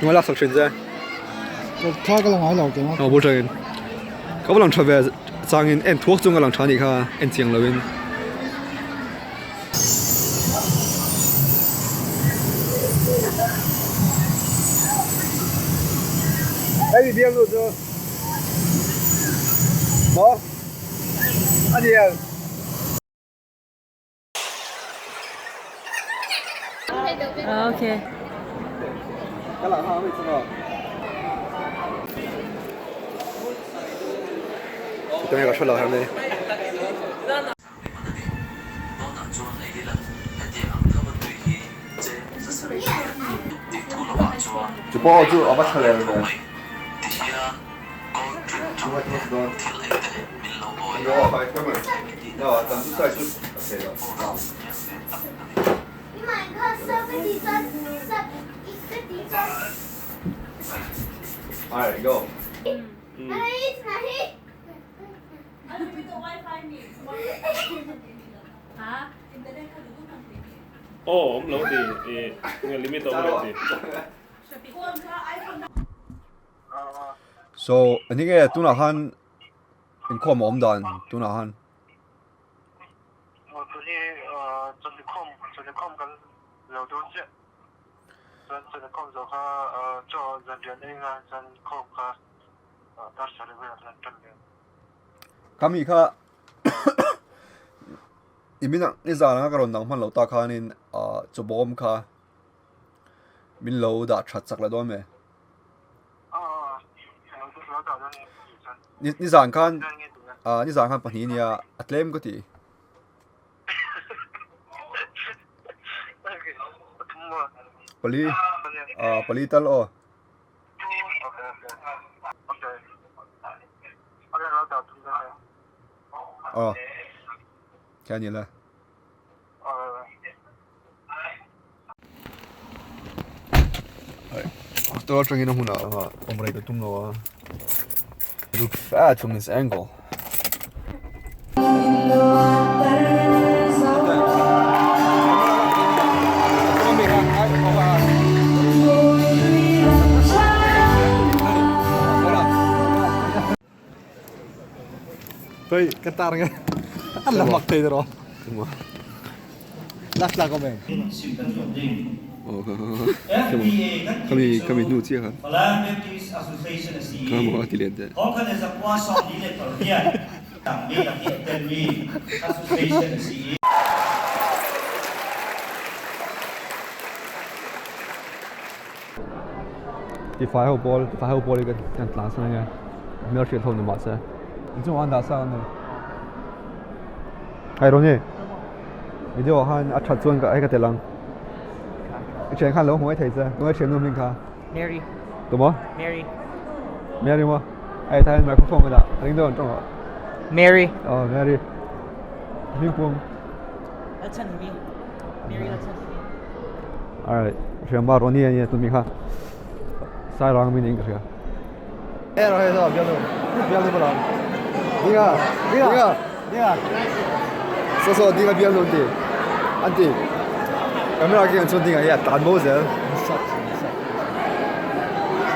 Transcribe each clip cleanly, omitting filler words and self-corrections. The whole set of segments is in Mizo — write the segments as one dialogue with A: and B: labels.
A: Ngai lak sak thin che.
B: Thla ka la ngai lo ke ma.
A: Aw bul tangin. Ka va lang tha ve changin en thuak chung ka lang tha nih kha en chiang lo in. Hei biang nu chu. Maw? A ni em?
C: Okay.
A: Ka lang ha mi chu maw? Tunge ka hre lo her mai. Chu pawh chu a va tha leh ve. Alright, go.
D: Aw awm lo ti i nge limit a awm lo ti.
A: So eng nge tunah khan inkhawm a awm dan tunah khan. Ka mi kha i min ni zan anga ka rawn dang hman loh tak khanin ah chawbawm kha min lo dah that chak leh dawn em ni ni zan khan ah ni zan khan pahnih ania a tlem ka ti. Pali ah pali tal aw. Aw kha ni la. Hotel atangin a hmunah awm rei ka tum lo a. Look fat from this angle.
B: Hei ka tar nge an la mak thei tawh la tla ka meng.
A: Kami kami hnu chiah kha kha maw a ti let deuh. Tifai ho pawl tifai ho pawl hi kan tlan san ania hmel hriat ho ni mahse inchungah an dah sa a ni hei Ronnie video ah khan a that chuan hei ka tel ang i thian khan lo hmu mai thei che tunge thian nu hming kha
E: Mary
A: tumaw
E: Mary
A: Mary maw hei tah hian microphone ka dah a ring deuh ang tawng ah
E: Mary
A: aw Mary hming pum Alright, hriam ba Ronnie a nia tumi kha Sairang mi niin ka hria.
B: Eh ro hei zo bial nu bial nu bula dinga dinga dinga
A: so so dinga bial nu an ti an ti camera ki ang chuan dinga hi a tlan bo zel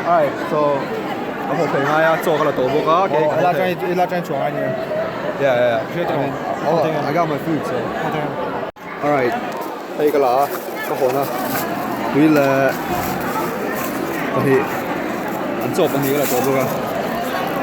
A: alright so a hawh phei ngai a chaw ka la tawh bawk a
B: okay ila tang ila tang chuang ai nia
A: yeah yeah oh I got my food so alright hei ka la a ka hawn a tui leh pahnih an chaw pahnih ka la tawh bawk a.